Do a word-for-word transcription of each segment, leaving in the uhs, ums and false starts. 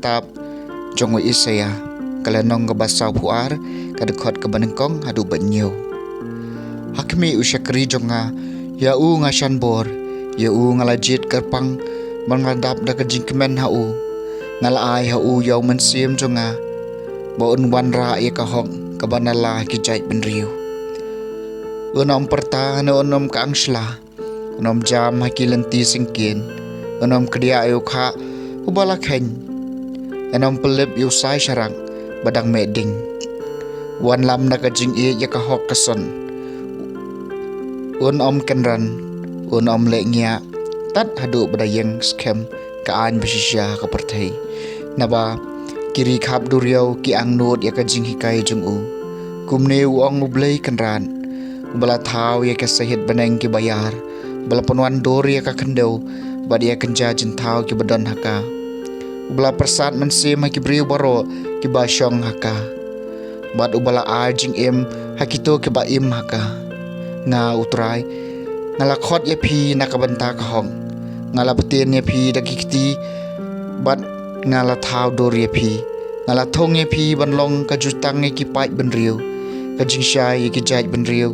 kitab jong u Isaïah, ka lynnong kaba sawphew ar, ka dkhot kaba nyngkong haduh ba hynñiew. Ha khmih u shakri jong nga, ïa u nga shan bor, ïa u nga la jied kyrpang, bad nga la dap da ka jingkmen ha u. Nga la ai ha u ïa u mynsiem jong nga, ba un wanrah ïa ka hok kaba na la ki jaitbynriew. Un ym pyrta ne un ym khang shla, un ym jam ha ki lynti syngkien, un ym kdiah ïa u khah uba la kheiñ, un ym pynlip ïa u sai sharak ba dang meh ding. Wanlam na ka jingïeit ïa ka hok ka son. Un ym kynran, un ym leh ngiah, tad haduh ba da ïeng skhem ka aiñ ba shisha ha ka pyrthei. Naba ki ri khap duriaw ki angnud ïa ka jinghikai jong u. Kumne u ong U Blei Kynrad, uba la thaw ïa ka sahit bneng kiba ïar, uba la pynwandur ïa ka khyndew bad ïa ka kynja jingthaw kiba don ha ka, uba la pyrsad mynsiem ha ki briew baroh kiba shong ha ka, bad uba la ai jingim ha kito kiba im ha ka. Nga U Trai, nga la khot ïa phi na ka bynta ka hok. Nga la bteng ïa phi da ki kti, bad nga la thaw dur ïa phi. Nga la thung ïa phi ban long ka jutang ïa ki paid bynriew, ka jingshai ïa ki jaitbynriew,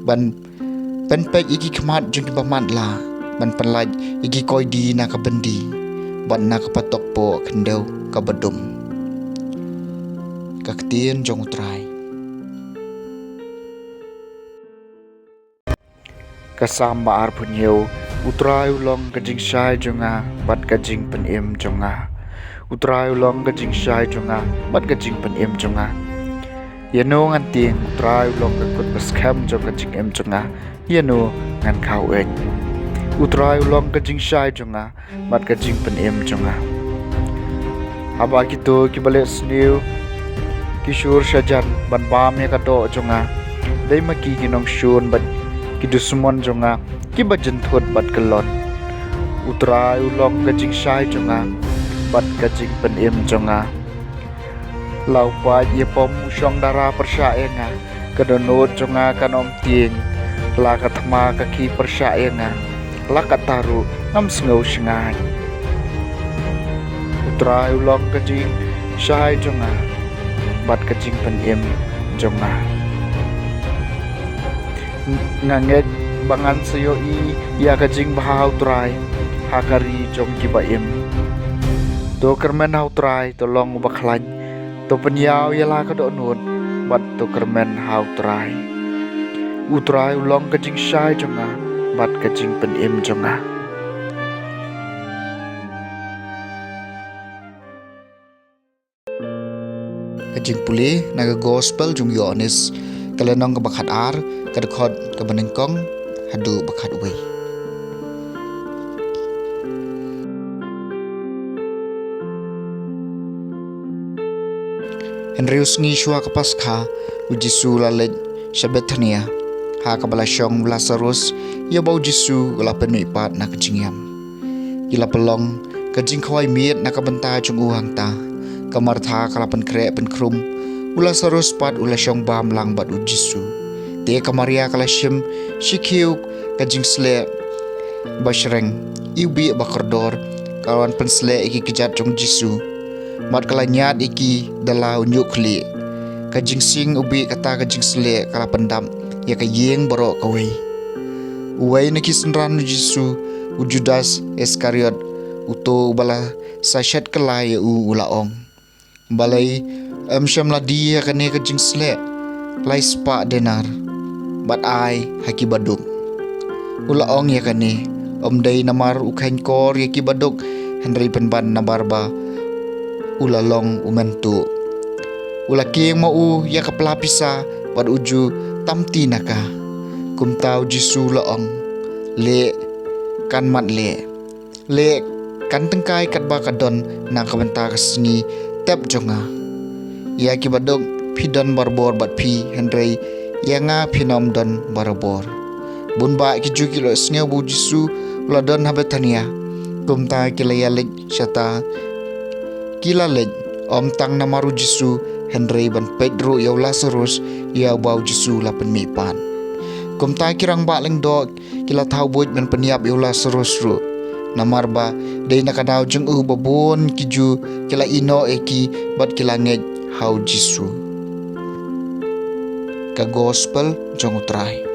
ban pynpeit ïa ki khmat jong kiba matlah, ban pynlait ïa ki koidi na ka byndi, bad na ka patok poh khyndew kaba dum. Ka ktien jong U Trai. Ka Salm ba arphew hynñiew. U Trai u long ka jingshai jong nga bad ka jingpynim jong nga. U Trai u long ka jingshai jong nga bad ka jingpynim jong nga. Ïano ngan tieng? U Trai u long ka kut ba skhem jong ka jingim jong nga. Ïano ngan khaw ïeit? U Trai u long ka jingshai jong nga bad ka jingpynim jong nga. Haba kito kiba leh sniew ki shur shajan ban bam ïa ka doh jong nga, dei ma ki ki nongshun bad ki dusmon jong nga kiba jynthut bad kyllon. U Trai u long ka jingshai jong nga bad ka jingpynim jong nga. La u paid ïapom u shong dara pyrshah ïa nga, ka dohnud jong nga kan ym tieng. La ka thma ka khih pyrshah ïa nga, la katta ruh ngam sngew shngaiñ. U Trai u long ka jingshai jong nga bad ka jingpynim jong nga. Nga ngeit ba ngan sa ïohi ïa ka jingbha ha U Trai ha ka ri jong kiba im. To kyrmen ha U Trai, to long uba khlaiñ, to pynïaw ïa la ka dohnud, bad to kyrmen ha U Trai. U Trai u long ka jingshai jong nga bad ka jingpynim jong nga. Ka jingpule na ka Gospel jong u Ïoannis, ka lynnong kaba khatar, ka dkhot kaba nyngkong haduh ba khatwei. Hynriew sngi shuwa ka Paskha, u Jisu u la leit sha Bethania, ha kaba la shong u Lasarus, ïa uba u Jisu u la pynmihpat na ka jingïam. Ki la pynlong ka jingkhawai miet na ka bynta jong u hangta. Ka Martha ka la pynkhreh pynkhrum, u Lasarus pat u la shong bam lang bad u Jisu. Te ka Maria ka la shim shi khiew ka jingsleh ba shreng, i u bih ba kordor, ka la wan pynsleh ïa ki kjat jong u Jisu. Bad ka la ñiad ïa ki da la u ñiuh khlieh. Ka jingsing u bih kata ka jingsleh ka la pyndap ïa ka ïing baroh kawei. Uwei na ki synran u Jisu, u Judas Iskariot, uto uba la sa shet kylla ïa u, u la ong, "Balei ym shym la die ïa kane ka jingsleh, lai spah denar, bad ai ha ki baduk?" U la ong ïa kane, ym dei namar u kheiñ kor ïa ki baduk, hynrei pynban namar ba u la long u mynta. U la kieng ma u ïa ka pla pisa, bad u ju tamti na ka. Kumta u Jisu u la ong, "Leh, kan mat leh. Leh, kan tyngkai katba ka don na ka bynta ka sngi tep jong nga. Ïa ki baduk phi don barabor bad phi, hynrei ïa nga phin ym don barabor." Bun bah ki Jiw ki la ïohsngew ba u Jisu u la don ha Bethania, kumta ki la ïaleit shata. Ki la leit, ym tang namar u Jisu, hynrei ban peit ruh ïa u Lasarus, ïa uba u Jisu u la pynmihpat. Kumta ki rangbah lyngdoh ki la thaw buit ban pynïap ïa u Lasarus ruh. namar ba dei na ka daw jong u ba bun ki Jiw ki la ïehnoh ïa ki bad ki la ngeit ha u Jisu. Ka Gospel jong u Trai.